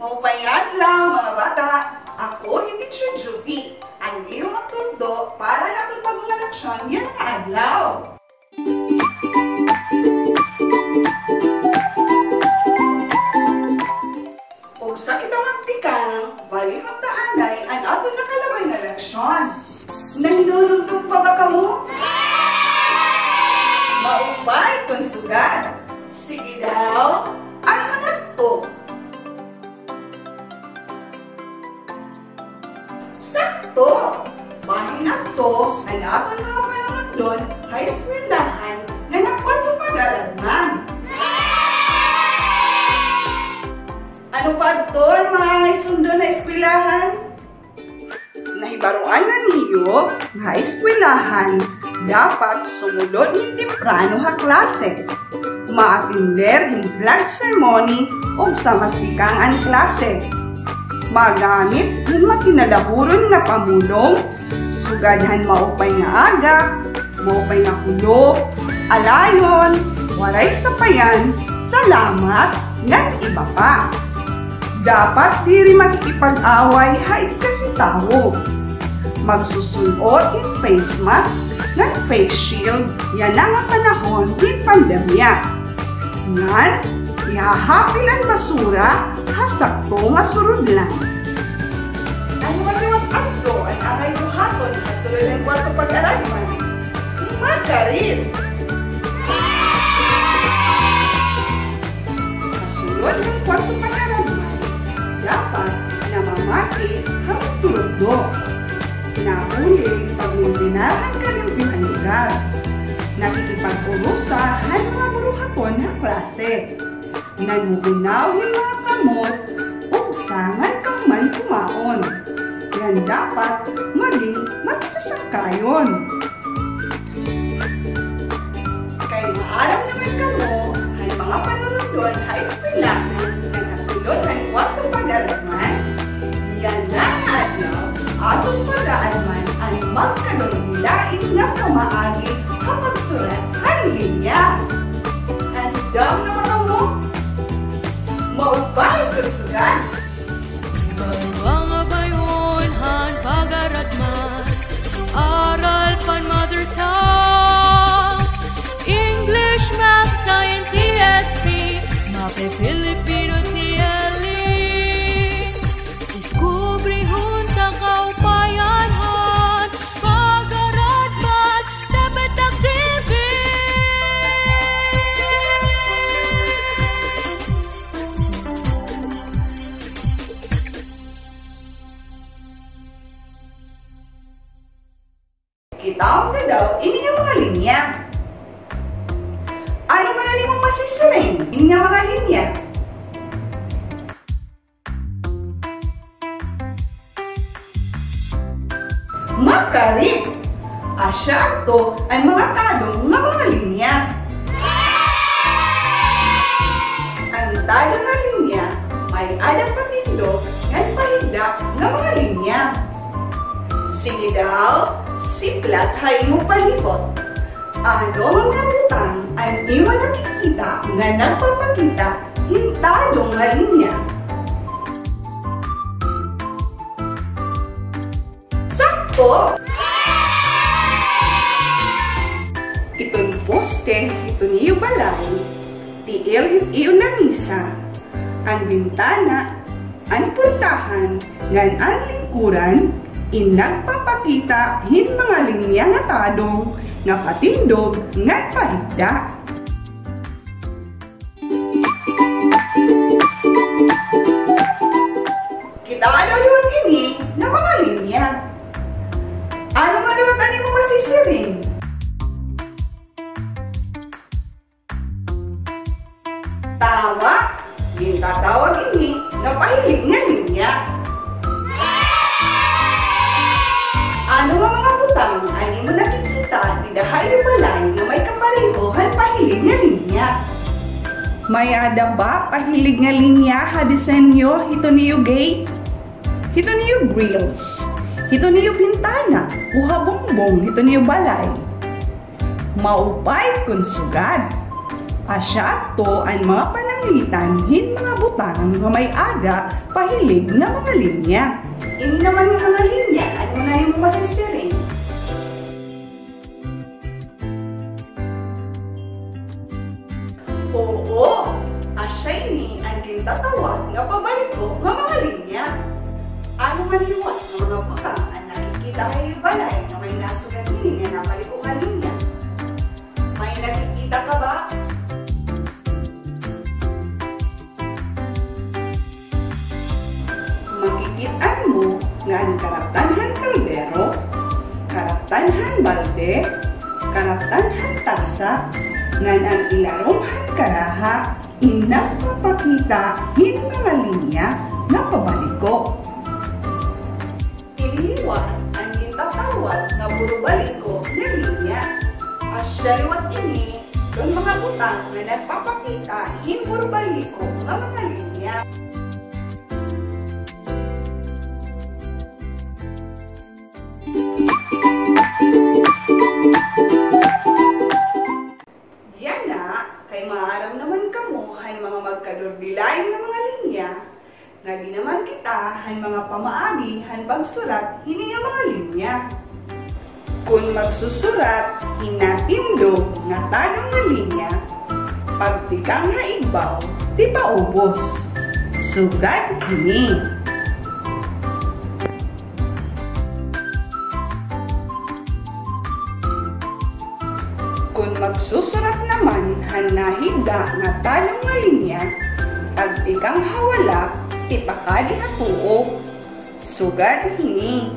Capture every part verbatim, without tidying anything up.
Maupay nga adlaw, mga bata. Ako hi Teacher Juvie, an iyo magtutdo para ha aton bag-o nga leksyon yana nga adlaw. Ugsa kita magtikang, balihon ta anay an aton nakalabay nga leksyon. Nahinunungtog pa ba kamo? Maupay kon sugad. Sige daw, ano man adto? Sakto! Bahin adto an aton mga panulundon ha eskwelahan nga nagkuwarto pag-aradman. Ano pa adto an mga angay sundon ha eskwelahan? Nahibaroan na niyo nga ha eskwelahan dapat sumulod hin temprano ha klase, maatinder hin flag ceremony ugsa magtikang an klase, magamit hin makinalahuron nga pamulong, sugad han maupay nga aga, maupay nga kulop, alayon, waray sapayan, salamat, ngan iba pa. Dapat diri makikipag-away ha igkasi tawo. Magsusul-ot hin face mask ngan face shield yana nga panahon hin pandemya. Ngan ihahapil an basura ha sakto nga surudlan. Ano man liwat adto an angay buhaton ha sulod han kwarto pag-aradman? Makarit! Ha sulod han kwarto pag-aradman, dapat namamati ha magturutdo. Nabulig pag-ordenar han kalimpyo han lugar. Nakikipag-urusa han mga buruhaton ha klase. Nanhuhunaw hin mga kamot ugsa ngan kahuman kumaon. Ngan dapat magin makisasangkayon. Kay maaram naman kamo han mga panulundon ha eskwelahan ngan ha sulod han kwarto pag-aradman, yana nga adlaw aton pag-aadman an magkalainlain nga pamaagi ha pagsurat han linya. Andam na ba kamo? Maupay kon sugad. Bag-o nga bayhon han pag-aradman, aral pan mother tongue, English, math, science, E S P, MAPEH, Filipino, T L E. Diskubrihon ta kaupayan han pag-aradman, Dapat Active. Kitaon ta daw ini nga mga linya. Ano man an imo masisiring ini nga mga linya? Makarit! Asya adto an mga tadong nga mga linya. An tadong nga linya, may-ada patindog ngan pahigda nga mga linya. Sige daw, siplat ha imo palibot. Ano nga mga butang an imo nakikita nga nagpapakita hin tadong nga linya? Sakto! Iton poste hiton iyo balay, tiil hit iyo lamisa, an bintana, an purtahan ngan an lingkuran, in nagpapakita hin mga linya nga tadong nga patindog ngan pahigda. Kitaa daw liwat ini nga mga linya. Ano man liwat an imo masisiring? Tama, gintatawag ini nga pahilig nga linya. Ano nga mga butang an imo nakikita dida ha iyo balay nga may kapareho han pahilig nga linya? May-ada ba pahilig nga linya ha disenyo hiton iyo gate, hiton iyo grills, hiton iyo bintana o ha bungbong hiton iyo balay? Maupay kon sugad. Asya adto an mga panang Palitan hin mga butang nga may-ada pa hilig nga mga linya. Ini naman nga mga linya, ano na imo masisiring? Oo, asya ini an gintatawag nga pabaliko nga mga linya. Ano man liwat nga mga butang an nakikita ha iyo balay nga may nasugat hini nga nabaliko nga linya? May nakikita ka ba? Makikit-an mo nga an karaptan han kaldero, karaptan han balde, karaptan han tasa, ngan an ilarom han karaha, in nagpapakita hin mga linya nga pabaliko. Ini liwat an gintatawag nga burubaliko nga linya. Asya liwat ini kon mga butang nga nagpapakita hin burubaliko nga mga linya. Yana, kay maaram naman kamo han mga magkadurdilain nga mga linya, ngadi naman kita han mga pamaagi han pagsurat hini nga mga linya. Kon magsusurat hin natindog nga talong nga linya, pagtikang ha igbaw ti paubos. Sugad hini. Kon magsusurat naman han nahigda nga talong nga linya, pagtikang ha wala, tipakadi ha tuo. Sugad hini.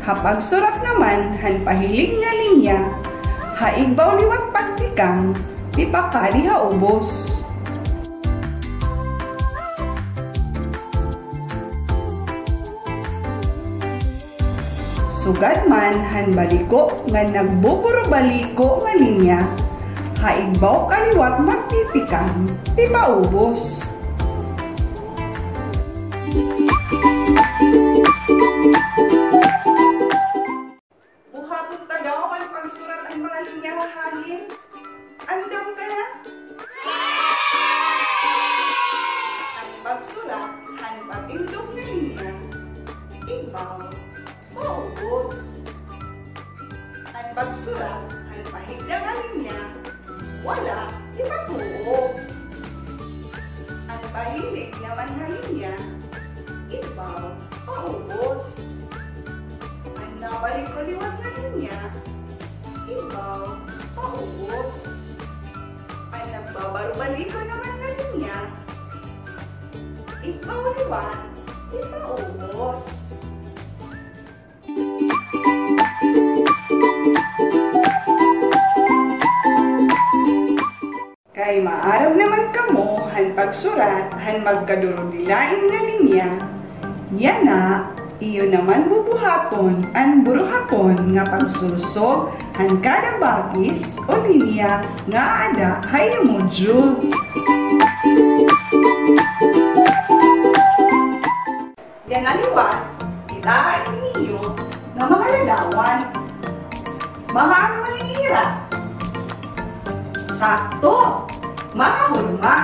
Ha pagsurat naman han pahilig nga linya, ha igbaw liwat pagtikang, tipakadi ha ubos. Sugad man han baliko ngan nagbuburubaliko nga linya, ha igbaw ka liwat magtitikang, tipaubos. Buhaton ta daw an pagsurat han mga linya ha hangin. Andam ka na? An pagsurat han patindog nga linya, igbaw, paubos. An pagsurat han pahigda nga linya, wala, ipatuo. An pahilig naman nga linya, igbaw, paubos. An nabaliko liwat nga linya, igbaw, paubos. An nagbabarubaliko naman nga linya, igbaw liwat, ipaubos. Kay maaram naman kamo han pagsurat han magkadurudilain nga linya, yana, iyo naman bubuhaton an buruhaton nga pagsursog han kada bagis o linya nga aada ha iyo module. Yana liwat, kitaa niyo nga mga ladawan. Mga ano man ini hira? Sakto! Mga hurma.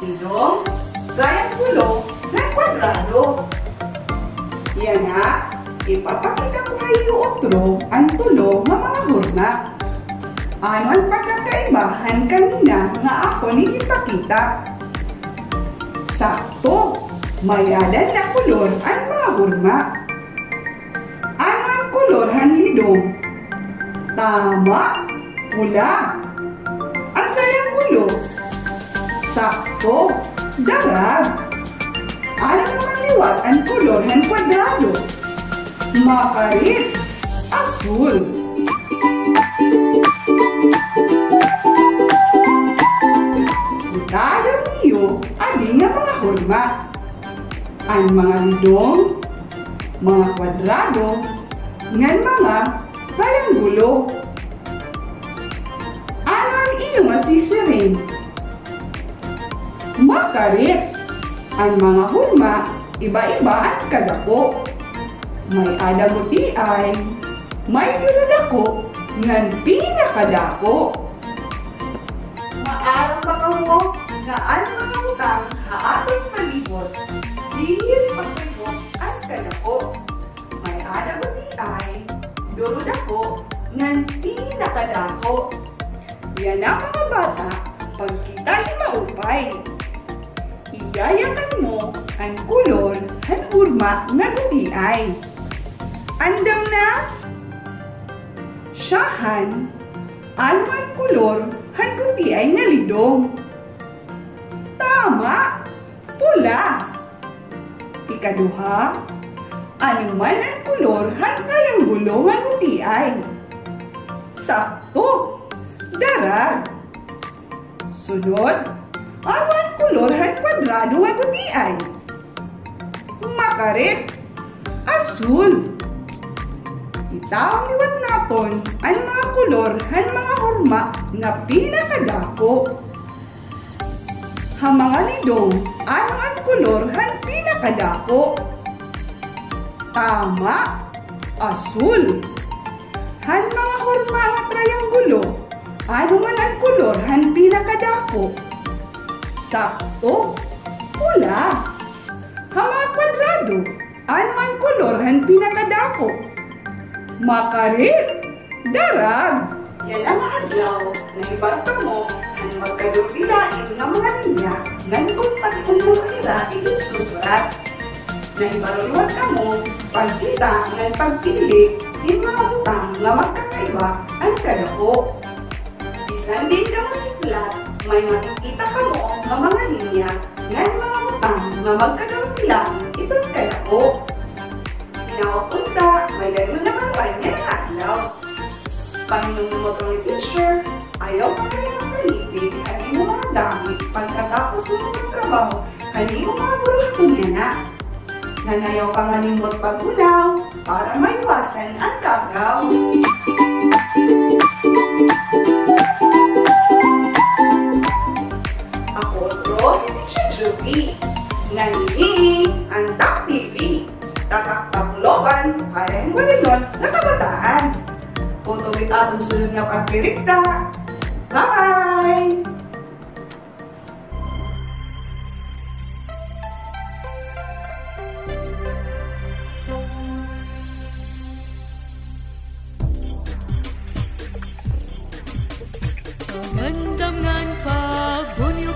Idong, triangulo, ngan kwadrado. Yana, ipapakita ko ha iyo utro an tulo nga mga hurma. Ano an pagkakaiba han kanina nga akon ginpakita? Sakto! May-ada na kolor an mga hurma. Ano an kolor han lidong? Tama! Pula! An triangulo? Sakto! Darag! Ano naman liwat an kolor han kwadrado? Makarit! Asul! Kita daw niyo adi nga mga hurma. An mga lidong, mga kwadrado, ngan mga triangulo. Ano an iyo masisiring? Makarit! An mga hurma, iba-iba an kadako. May-ada gutiay, May dulo dako ngan pinakadako. Maaram ba kamo nga an mga butang ha aton palibot, diri pagpalibot an kadako? May-ada gutiay dulo dako ngan pinakadako. Yana, mga bata, pagkita hit maupay. Iyayakan mo an kolor han hurma nga gutiay. Andam na? Syahan, ano an kolor han gutiay nga lidong? Tama! Pula. Ikaduha, ano man an kolor han triangulo nga gutiay? Sakto! Darag. Sunod, ano an kolor han kwadrado nga gutiay? Makarit. Asul. Itaon liwat naton an mga kolor han mga hurma nga pinakadako. Ha mga lidong, ano an kolor han pinakadako? Tama, asul. Han mga hurma nga triangulo, ano man an kolor han pinakadako? Sakto, pula. Ha mga kwadrado, ano an kolor han pinakadako? Makarit, darag. Yana nga adlaw, nahibaro kamo han magkadurudilain nga mga linya ngan kon paano hira iginsusurat. Nahibaro liwat kamo pagkita ngan pagpili hin mga butang nga magkakaiba an kadako. Bisan diin kamo siklat, may makikita kamo nga mga linya ngan mga butang nga magkadurog la iton kadako. Hinaot unta, may-ada na naman niyan nga adlaw. Panghinumdom mo, teacher, ayaw pagkahirap palipig an imo mga gamit pagkatapos mo magtrabaho han imo mga buruhaton yana. Ngan ayaw pangalimot paghunaw para maiwasan an kagaw. Ako utro hi Teacher Juby. Ngan ini an Tatak T V. Tatak Tacloban para hin Waraynon nga kabataan. Kutob it aton sunod nga pagkirigta. Bye-bye! Pangandam ngan pagbunyo